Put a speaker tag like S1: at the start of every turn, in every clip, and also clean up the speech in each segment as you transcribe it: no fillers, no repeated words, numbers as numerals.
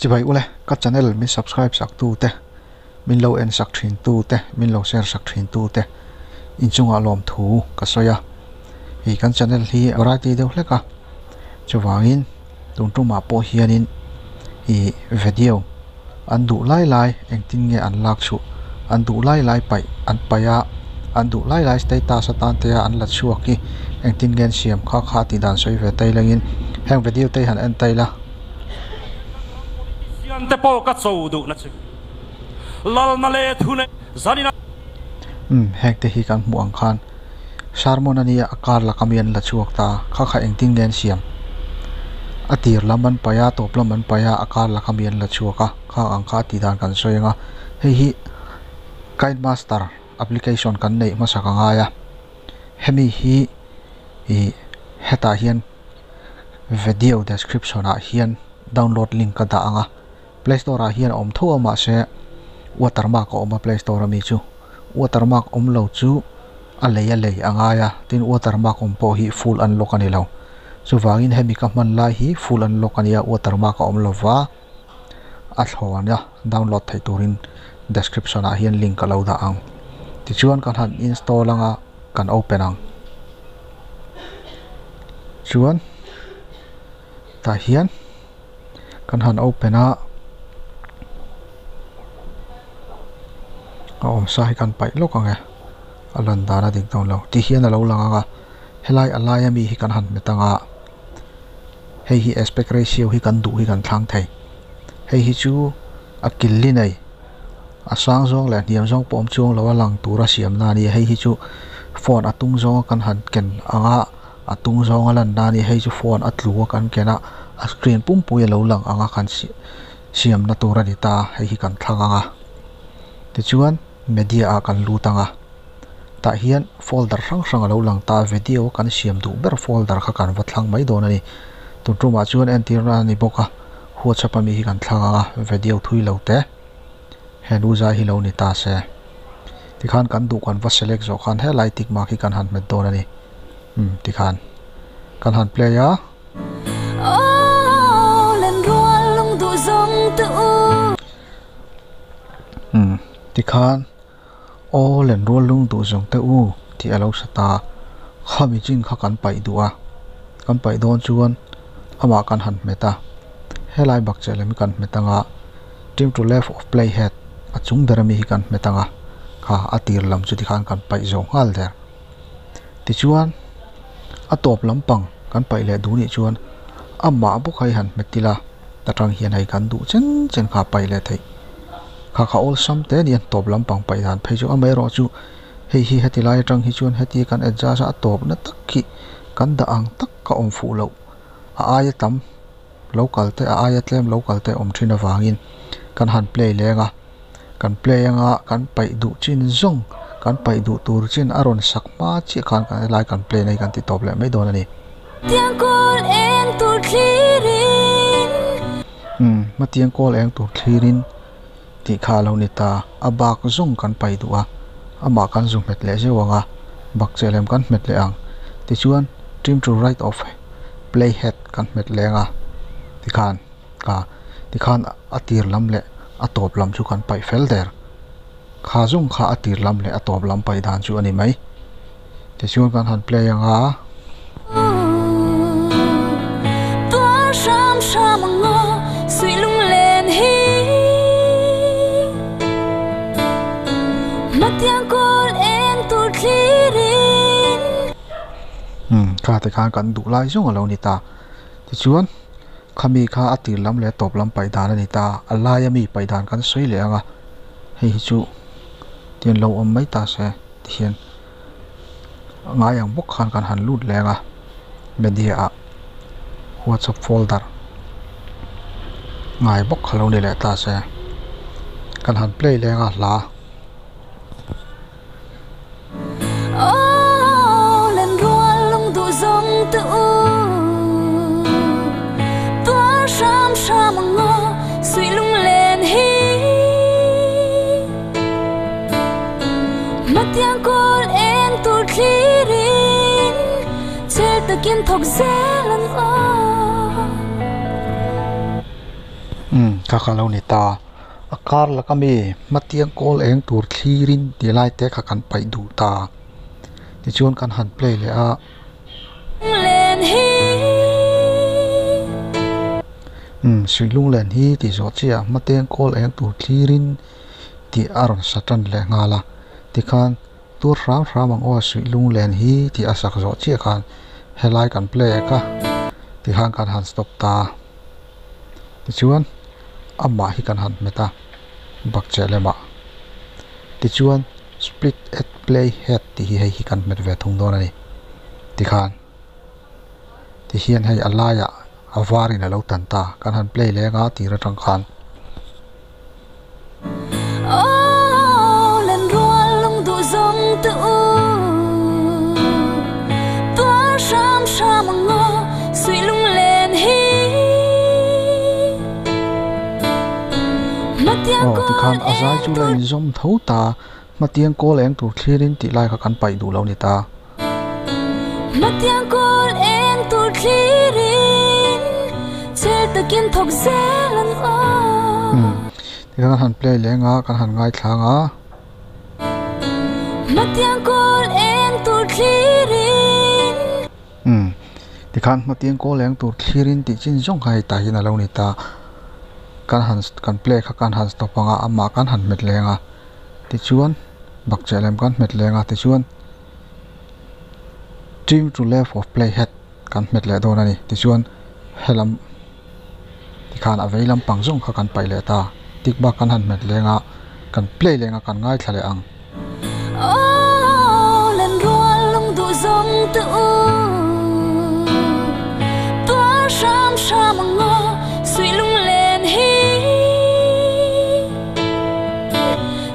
S1: Chibai ule, ka channel min subscribe sak tu te, min lo en sak thin tu te, min lo share sak thin tu te inchungah lawmthu ka sawi a. Hei kan channel hi variety deuh hlek a, chuvangin tun tumah pawh hianin ih video an duh lai lai engtin nge an lak chhuah an duh lai lai paih an paih a, an duh lai lai status atan te a an la chhuak hi engtin nge an siam kha kha tih dan sawi ve ta ilangin heng video te hi han en ta ila. Umm heng te hi kan hmuh ang khan sermon a nia a kar laka mi an la chhuak ta kha kha engtin nge an siam a tir lam an paih a tawp lam an paih a a kar laka mi an la chhuak a khang ang kha a tih dan kan sawi ang a hei hi kind master application kan neih hmasak a ngai a hemi hi ih hetah hian video description ah hian download link ka dah ang a. Play Store ah hian a awm tho a mahse watermark a awm a Play Store ami chu watermark awm lo chu a lei a lei a ngai a tin watermark awm pawh hi full unlock a ni lo chuvangin hemi ka hman lai hi full unlock a nia watermark a awm lo va a thlawn a download theih turin description ah hian link a lo dah ang tichuan kan han install anga kan open ang chuan tah hian. Kan han open a a awm sa hi kan paih lawk ang e a lan dan a dik dawn lo ti hian a lo lang ang a helai a laia mi hi kan han hmet ang a hei hi aspect ratio hi kan duh hi kan thlang thei hei hi chu a kil li nei a sang zawng leh a hniam zawng pawh awm chuang lo a lang tura siam na a ni a hei hi chu phone a tung zawnga kan han ken ang a. A tung zawng a lan na a ni hei chu phone a tlu a kan ken a a screen pumpui a lo lang ang a kan siam na tur a ni ta hei hi kan thlang ang a tichuan media ah kan lut ang a tah hian folder hrang hrang a lo lang ta video kan siam duh ber folder kha kan va thlang mai dawn a ni tun tumah chuan entir na a ni bawk a whatsapp ami hi kan thlang ang a video thui lo te he nu zai hi lo ni ta se tikhan kan duh kan va select zawh khan helai tick mark hi kan han hmet dawn a ni. Umm tikhan kan han play a. Umm tikhan aw len rual lung duh zawng te u tih a lo sa ta khami chin kha kan paih duh a kan paih dawn chuan amah kan han hmet a helai bakcheh lem hi kan hmet anga trim to left of play head a chung ber ami hi kan hmet anga kha a tir lam chu tikhan kan paih zawh nghal der. Tichuan a tawp lampang kan paih leh duh nih chuan amah bawk hi han hmet ila atang hian hei kan duh chen chen kha paih leh theih kha kha awlsam te a ni a tawp lampang paih dan phei chu amaherawh chu hei hi heti lai atang hi chuan heti kan adjust a a tawpna tak hi kan dah ang tak a awm fuh loh a aia tam lo kal te a aia tlem lo kal te awm thin avangin kan han play leng a kan play anga kan paih duh chin zawng kan paih duh tur chin a rawn sak hma chiah khan kan helai kan play na hi kan ti tawp leh mai dawn a ni. Umm hmatiang kawl eng tur thlirin tih kha a lo ni ta a bak zawng kan paih duh a amah kan zu hmet leh zeuh ang a bak cheh lem kan hmet leh ang tichuan trim to right of playhead kan hmet leng a tikhan a tikhan a tir lam leh a tawp lam chu kan paih fel der kha zawng kha a tir lam leh a tawp lam paih dan chu a ni mai tichuan kan han play ang a. Umm kha te khan kan duh lai zawng a lo ni ta tichuan khami kha a tir lam leh a tawp lam paih dan a ni ta a laia mi paih dan kan sawi leh ang a hei hi chu tian lo awm mai ta se tihian ngai ang bawk khan kan han lut leng a media ah whatsapp folder ngai bawk kha lo ni leh ta se kan han play leng a hla. Umm Kha kha lo ni ta. A kar laka mi hmatiang kawl eng tur thlirin ti lai te kha kan paih duh ta. Tichuan kan han play leh a. Umm Suihlunglen hi tih zawh chiah ah hmatiang kawl eng tur thlirin tih a rawn sa tan leh nghal a. Tikhan Tur hram hram ang aw suih lunglen hi tih a sak zawh chiah khan helai kan play kha tikhan kan han stop ta tichuan amah hi kan han hmet a bakcheh lemah tichuan split at play head tih hi hei hi kan hmet ve thung dawn a ni tikhan tihian hei a laiah a varin a lo tan ta kan han play leng a tir atang khan. Aw tikhan a zai chu la inzawm tho ta hmatiang kawl eng tur thlirin tih lai kha kan paih duh lo ni ta.
S2: Hmatiang kawl eng tur thlirin chel takin thawk zel an aw.
S1: Umm tikhan kan han play leng a kan han ngaithlang a.
S2: Hmatiang kawl eng tur thlirin.
S1: Umm tikhan hmatiang kawl eng tur thlirin tih chin zawng kha hei tah hian a lo ni ta. Kan han kan play kha kan han stop ang a amah kan han hmet leng a tichuan bakcheh lem kan hmet leng a tichuan. Trim to left of play head kan hmet leh dawn a ni. Tichuan helam tikhan a vei lampang zawng kha kan paih leh ta. Tik bak kan han hmet leng a, kan play leng a kan ngaithla leh ang.
S2: Aw len rual lung duh zawng te u tuar hram hram ang aw suih lunglen hi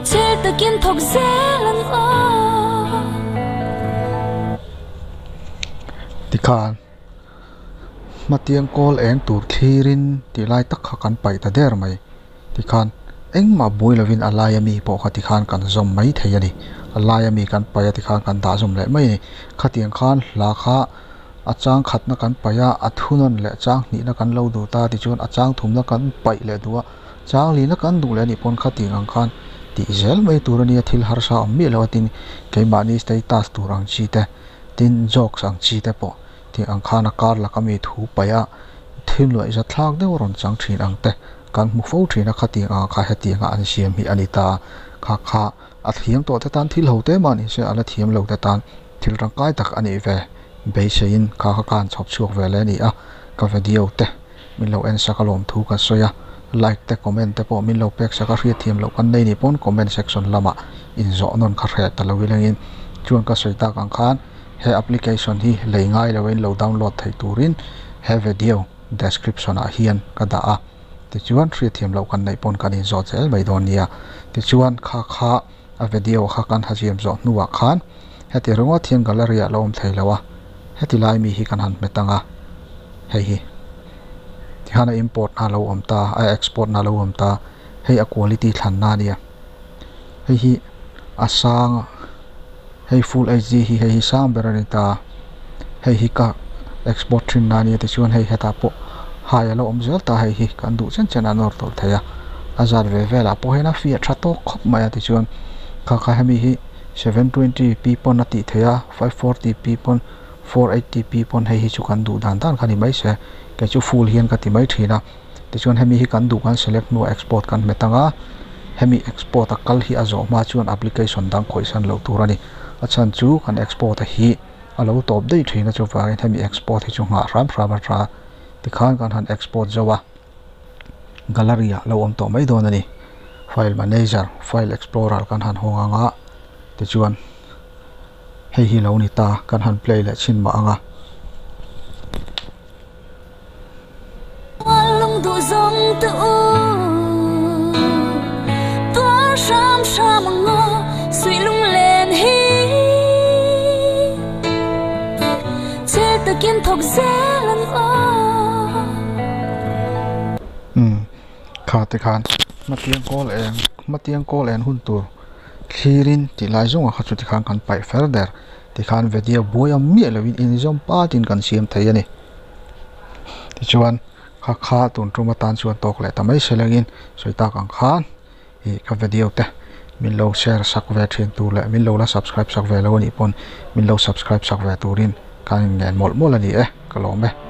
S2: chel takin thawk zel ang aw.
S1: Tikhan hmatiang kawl eng tur thlirin tih lai tak kha kan paih ta der mai. Tikhan engmah buai lovin a laia mi pawh kha tikhan kan zawm mai thei a ni. A laia mi kan paih a tikhan kan dah zawm leh mai a ni. Khatiang khan hla kha a chang khatna kan paih a, a thunawn leh chang hnihna kan lo duh ta tichuan a chang thumna kan paih leh duh a. Chang lina kan duh leh anih pawn khatiang ang khan tih zel mai tur a nia, thil harsa awm miah lo a tin keimahni status tur ang chi te, tin jokes ang chi te pawh tih ang khan a kar laka mi thu paih a thil luaih za thlak deuh a rawn chang thin ang te kan hmu fo thin a, khatiang ang kha hetiang a an siam hi a ni ta, kha kha a thiam tawh te tan thil ho te mah ni se a la thiam lo te tan thil tangkai tak a nih ve beiseiin kha kha khan chhawp chhuak ve leh a ni a, ka video te. Min lo en sak a lawm thu ka sawi a, like te comment te pawh min lo pek sak a, hriatthiam loh kan nei nih pawn comment section lamah inzawh nawn kha hreh ta lo ilangin chuan ka sawi tak ang khan he application hi lei ngai lo in lo download thei turin he video description ah hian ka dah a, tichuan hriatthiam loh kan neih pawn kan inzawh zel mai dawn nia, tichuan kha kha a video kha kan haziam zawh hnuah khan heti ringawt hian gallery ah la awm thei lo a, heti lai mi hi kan han hmet ang a, hei hi tikhan a import na lo awm ta a export na lo awm ta, hei a quality thlan na a nia, hei hi a sang hei full hd hi hei hi sang ber a ni ta, hei hi ka export thin na a nia tichuan hei hetah pawh high a lo awm zel ta hei hi kan duh chen chen a nawr tawlh thei a, a zat ve velah pawh hian a fiah tha tawk khawp mai a tichuan kha kha hemi hi 720p pawn a tih theih a 540p pawn 480p pawn hei hi chu kan duh dan dan kha ni mai se kei chu full hian ka ti mai thin a tichuan hemi hi kan duh kan select hnuah export kan hmet ang a hemi export a kal hi a zawh hma chuan application dang khawih san loh tur a ni a chhan chu kan export a hi a lo tawp daih thin a chuvangin hemi export hi chu nghah hram hram a tha tikhan kan han export zo a gallery ah lo awm tawh mai dawn a ni file manager file explorer kan han hawng ang a tichuan hei hi lo ni ta kan han play leh chhin mah ang a. Umm kha te khan hmatiang kawl eng hmatiang kawl en hun tur thlirin tih lai zawngah kha chu tikhan kan paih fer der tikhan video buai ang miah lovin inzawm patin kan siam thei a ni tichuan. Kha kha tun tum atan chuan tawk leh ta mai se lengin sawi tak ang khan ih ka video te min lo share sak ve thin tur leh min lo la subscribe sak ve lo anih pawn min lo subscribe sak ve turin kan inngen mawlh mawlh a ni e ka lawm e.